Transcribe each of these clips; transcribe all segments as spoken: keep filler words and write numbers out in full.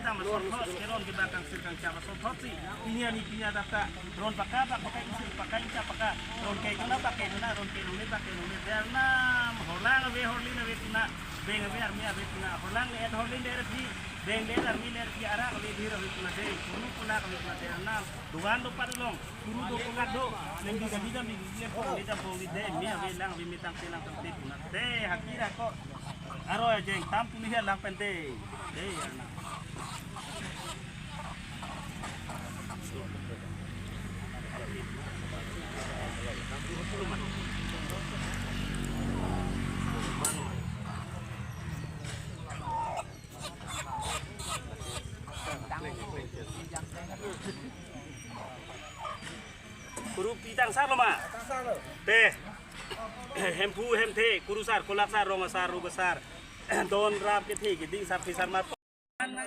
Masok thos keron ke bak kangsir kangcham masok thos si. Pini ani pini adap ta ron paka bak paka ingsir paka ingcham paka. Ron ke dona bak ke dona, ron ke longle bak ke longle. Arnam horlang ave horlin ave tuna. Beng ave arme ave tuna. Horlang le horlin le ave. Beng le arme le ave. Arak ave dhir ave tuna. Dei kuru pulak ave tuna. Arnam dovan dopat along. Kuru do pulak do. Neng di kami kami di dia pong di dia pong di dei. Mi ave lang ave mi tangte lang tangte tuna. Dei hakira ko. Aro ya jeng tam puli ya lang pen dei. Dei ya na. Kuru pitang sar lo ma? Te. Hemphu hemthe, kuru sar, kolak sar, rong sar, ruba sar. Don rap kethe keding sar phi sar mat. Ana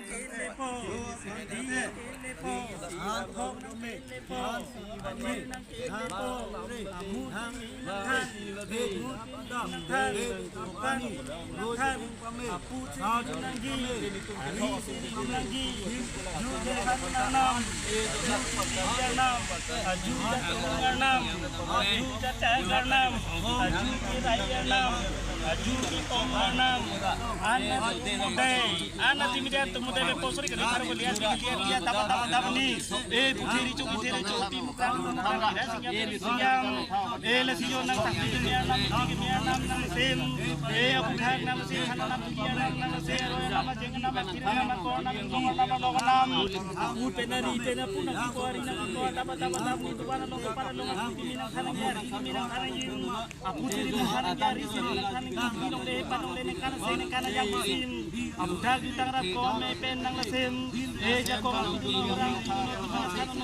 timide, ana timide le posori kali karo kali, ana timide dia tapa tapa tapa ni. Eh, puthiri chu, puthiri chu, pi mukrang mukrang kira singyam singyam. Eh, lasi yo nang sakti kemian nam, sakti kemian nam nang sem. Eh, aputhak nam sem, hana nam tukia nam nang sem, roya nam ajeng nam, akira nam, ako nam, nong nam, nong nam. Amu penari pena pun nang kiko ari nang kiko tapa tapa tapa ni tuan nong tuan nong sakti kemian nang khanang ya, sakti kemian nang khanang ya. Apu chiri nang khanang ya, ri chiri nang khanang ya, ri longle, pa longle nang khanang se nang khanang ya pusin. Aputhak jutang rap ko amei pen nang lasem. Eh, jako apu chiri nang khanang,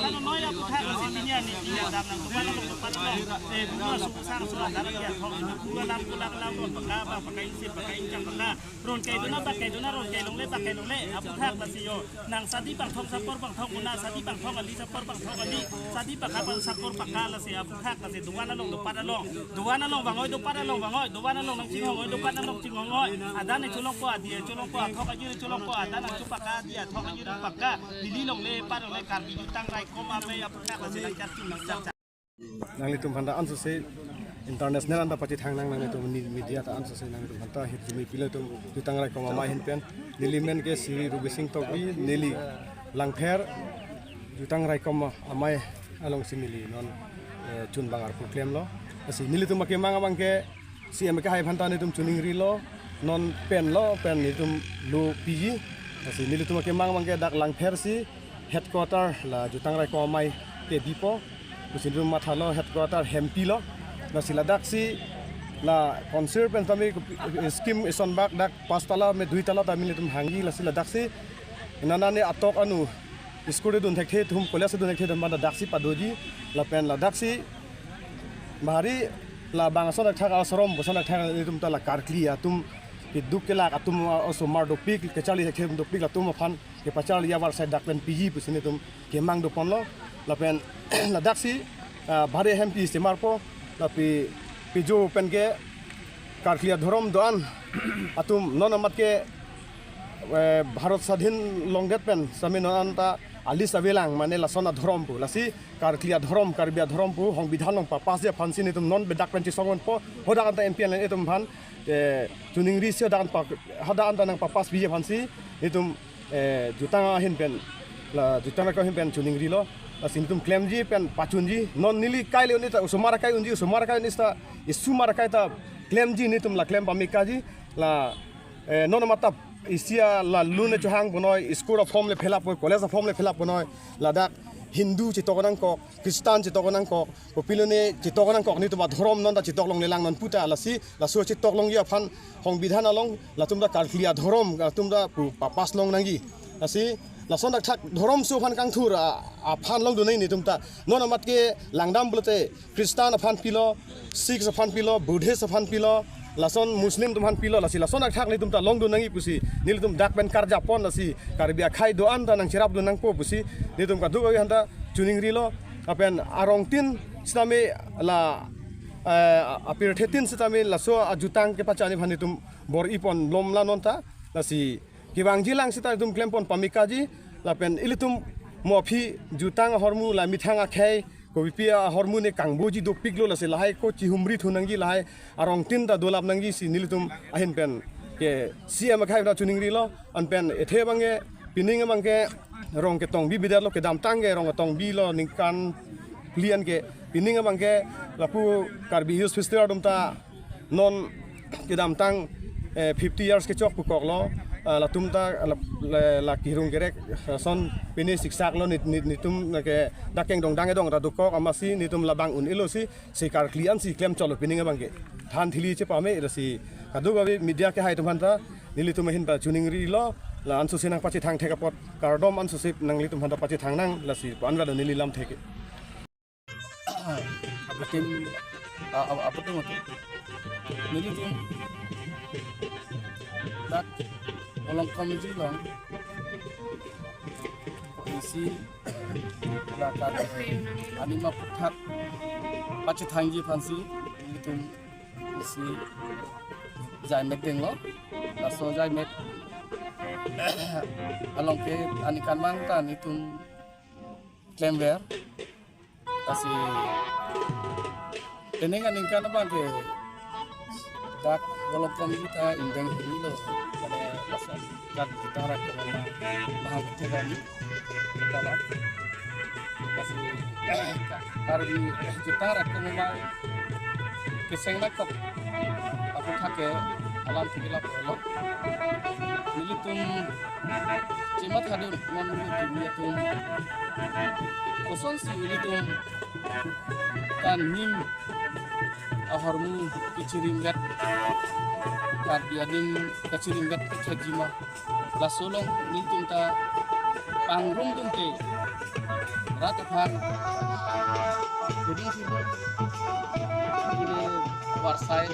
khanang noi aputhak lasem pini ani, pini adam nang tuan nang tuan nang. Eh, bunga su sang su lang khanang ya, thong ini bunga lam kulak lam paka, paka ingsi, paka ingchang paka. Ron kai dona, bak kai dona, ron kai longle, bak kai longle. Aputhak lasi yo. Nang sadi bangthong sapor bangthong kuna, sadi bangthong ali sapor bangthong ali, sadi bangkha bang sapor bangkha lasi aputhak lasi dovan along dopat along. Dovan along vangoi dopat along vangoi, dovan along nang chinghongoi dopat along chinghongoi. Adan ne cholongpo, adi cholongpo, athok ajir cholongpo, adan nang chupaka, adi athok ajir paka. Lili longle, pat longle, Karbi jutang raikom amei aputhak lasi nang charchung nang charchang. Nanglitum aphanta ansose international anta pachethang nang, nanglitum ni media ta ansose nanglitum aphanta hirjume pilo atum jutang raikom amei ahin pen. Neli men ke Sri Rubi Sing Tokbi, neli Langpher jutang raikom amei alongsi neli non, eh, chun bang arpu klemlo. Lasi nelitum akemang abang ke C M ke hai aphanta netum chuningrilo, non pen lo, pen netum lo piji. Lasi nelitum akemang abang ke dak Langpher si headquarter la jutang raikom amei ke bipo. Pusi netum mathalo headquarter hempilo. Lasi ladaksi la council pen tame scheme ison bak dak pas tala me dui tala tame netum hangji, lasi ladaksi nana ne atok anu school dun thekthe atum, college dun thekthe atum aphanta daksi padoji, lapen ladaksi bhari labang ason athak asorom, ason athak netum ta la karkli atum, keduk kelak atum, osomar dopik, kacharli thekthe atum dopik, latum aphan kepacharli avarsai dak pen piji pusi netum kemang doponlo, lapen ladaksi, ah, bhari hempi semarpo, lapi pijo pen ke karkli adhorom do-an atum non amat ke, eh, Bharat Sadhin longdet pen sami non anta alis avelang mane lason adhorom pu. Lasi karkli adhorom, Karbi adhorom pu hongbidhan along papass ji aphansi netum non bedak pen chisongponpo. Hadak anta M P L A atum aphan, eh, chuningrisi hadak anta, hadak anta nang papass piji aphansi netum, eh, jutang ahin pen, la jutang raikom ahin pen chuningrilo. Lasi netum klemji pen pachunji. Non neli kai le unji ta osomar akai unji, osomar akai unji ta, osomar akai ta klemji, netum la klem pamekaji. La, eh, non amat ta isi a la lun le chohang punoi, school a form le fill up punoi, college a form le fill up punoi, ladak Hindu chetok nangkok, Christian chetok nangkok, kopilo ne chetok nangkok, netum adhorom non ta chetok longlelang non puta, lasi laso chetok longji aphan hongbidhan along latum ta karkli adhorom, latum ta pu papass long nangji. Lasi lason athak dhorom so aphan kangthur a, aphan longdun nangji netum ta. Non amat ke langdam pulote Christian aphan pilo, Sikhs aphan pilo, Buddhist aphan pilo, lason Muslim atum aphan pilo, lasi lason athak netum ta longdun nangji pusi nelitum dak pen karjapon, lasi Karbi akhei do-an ta nangcherapdun nangpo pusi netum kaduk avi aphanta chuningrilo. Lapen arongtin sitame la, eh, apirthetin sitame laso ajutang kepachani aphan netum bor-ipon lom la non ta, lasi kevangji lang seta itum klempon pamekaji, lapen ilitum mo aphi jutang ahormu la methang akhei kopipi ahormu ne kangboji dopiklo, lasi lahai ko chihumri thu nangji, lahai arongtin ta dolap nangji si nelitum ahin pen ke C M akhei ta chiningrilo. Anpen ethe abangke pining abangke rong ketongbi bidetlo, kedamtang ke rong ketongbi lo ningkan phli an ke, pining abangke lapu Karbi Youth Festival atum ta non kedamtang, eh, fifty years kechok pukoklo, ah, latum ta la, la, la kirung kerek, ah, son pine siksak lo nit, nit, netum ke dak kengdong dang edong ta dokok amatsi netum labang un-elo si, si karkli an si klem cholo pining abangke. Than thili chepame lo si kadokave media kehai atum aphanta nelitum ahin ta chiningrilo, la ansose nangpachethang thek apot kardom ansose nanglitum aphanta pachethang nang, lasi anvelo neli lam thek. Aputin, a, a, aputin atum. Nelitum dak Volongkom Maji along isi lakat anima puthak pachethangji aphansi nelitum isi jaimek denglo. Laso jaimek along ke aningkanvang ta nelitum klemver. Lasi penang aningkan abangke dak Volongkom Maji ta ingdeng hini lo. Pada lason dak jutang raikom amei mahang kethek arni. Kita lah. Lasi Karbi jutang raikom amei keseng nakok aputhak ke alam thikilap lo. Nelitum chimat hadun non nelitum kosonsi nelitum ta nim ahormu kechirimbet, Karbi adim kechirimbet kethekji ma. Laso along nelitum ta pangrumdunte rat aphan keding sibuk ini varsai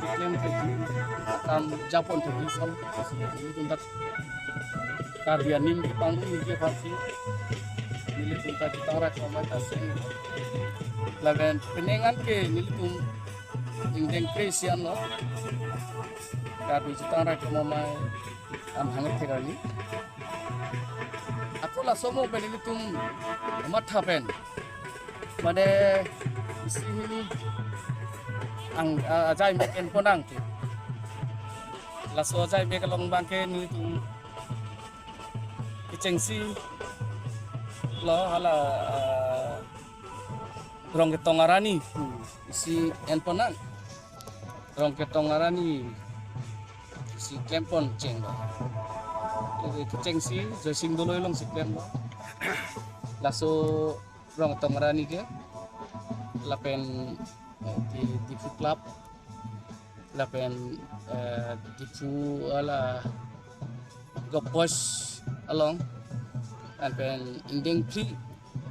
keklem thekji, akam japon thekji ason nelitum ta Karbi anim kepangrumji aphansi nelitum ta jutang raikom amei ta seng. Lapen penang an ke nelitum ingdeng kre-isi anlo Karbi jutang raikom amei amahang kethek arni. Ako laso mo pen nelitum matha pen mane isi hini ang, ah, ajaimek enpon nangke. Laso ajaimek along abangke nelitum kechengsi lo hala, ah, Rongketong Arani isi enpon nang. Rongketong Arani isi klempon chenglo. Kechengsi Joysing Doloi alongsi klemlo. Laso Rongketong Arani ke lapen, eh, di Diphu Club lapen, eh, Diphu hala Golf Boys along, lapen ingdeng phli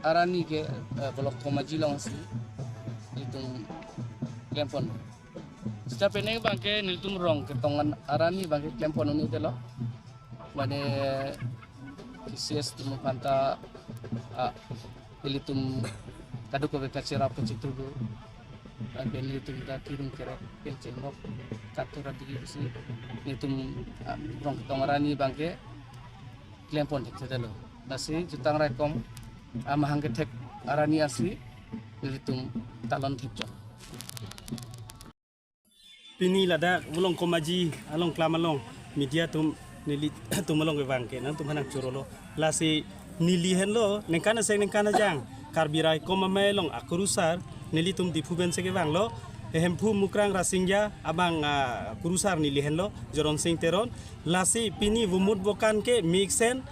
arni ke, eh, Volongkom Maji alongsi nelitum klempon. Seta penang abangke nelitum Rongketong Arani abangke klempon un-edetlo. Mane K C S atum aphanta, ah, ilitum kadokave kacherap kachetongdun. Lapen ilitum ta kirung kerek, pen chenglok, katur adi si ilitum, ah, Rongketong Arani abangke klempon thekthedetlo. Lasi jutang raikom amahang kethek arni ansi ilitum talon thekchot. Pini ladak Volongkom Maji along klam along media atum nelitum along kevang ke nangtum aphan nangchorolo. Lasi neli henlo ningkan aseng ningkan ajang Karbi raikom amei along akurusar nelitum Diphu pensi kevanglo. Hemphu Mukrang Rasinja abang, ah, kurusar neli henlo Joronsing Teron. Lasi pini Vomut Bokan ke mesen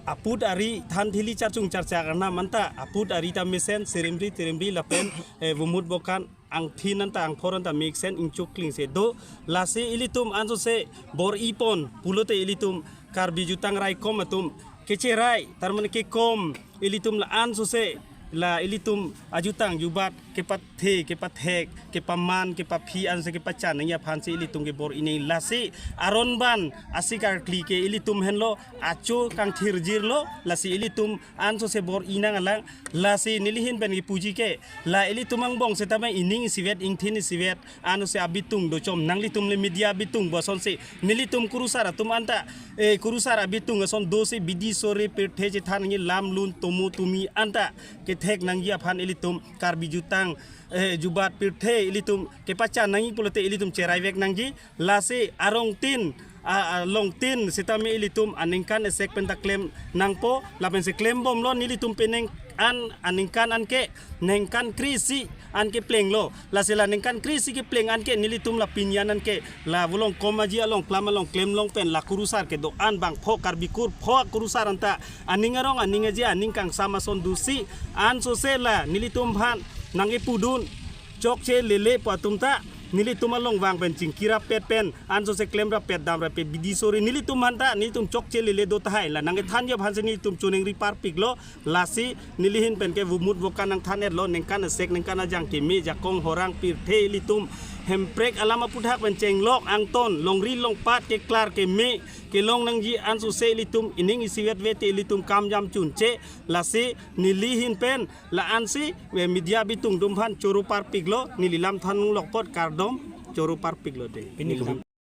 aput ari than thili charchung charchak arnam anta aput ari ta mesen serimri terimri lapen, eh, Vomut Bokan angthin anta angphor anta mesen ingchuk klingse do. Lasi ilitum ansose bor-ipon pulote ilitum Karbi jutang raikom atum kecherai, tar mane kekom, ilitum la ansose la ilitum ajutang jubat Kepathe, kepathek, kepaman, kepaphi ansi kepachan nangji aphan si ilitum kebor-i nang, lasi aron ban asik arkli ke ilitum henlo, acho kangthirjirlo, lasi ilitum ansose bor-i nang alang. Lasi neli ahin pen kepuji ke, la ilitum angbong setame ining isivet, ingthin isivet, anose abitung dochom, nanglitum le media abitung bosonsi nelitum kurusar atum anta, eh, kurusar abitung ason dosi bidi sore pirthe chethan nangji, lam lun tomo tumi anta kethek nangji aphan ilitum Karbi jutang, eh, jubat pirthe ilitum kepachan nangji pulote ilitum cheraivek nangji. Lasi arongtin, a, alongtin setame ilitum aningkan esek penta klem nangpo, lapensi klembomlo. Nelitum penang an aningkan anke ningkan kre-isi anke plenglo. Lasi la ningkan kre-isi kepleng anke nelitum la pini an anke la Volongkom Aji along plam along klemlong pen la kurusar kedo-an bang pho, Karbi kur pho kurusar anta aning arong, aning aje, aning kangsam ason dosi ansose la nelitum aphan nangkepudun chokche lele pu atum ta nelitum along vang pen chingki rappet pen ansose klem rappet, dam rappet, bidi sore nelitum aphan ta nelitum chokche lele do tahai. La nangkethanji aphansi nelitum choningri parpiklo. Lasi neli ahin pen ke vomut vokan nangthan-etlo, ningkan esek ningkan ajang keme jakong horang pirthe ilitum hemprek alam aputhak pen chenglok angton, longri longpat keklar keme kelong nangji ansose ilitum ining isivet vete ilitum kam jam chunche. Lasi neli ahin pen la-ansi, eh, media abitung atum aphan choro parpiklo, neli lam than longlok apot kardom, choro parpiklo de. Pini neli lam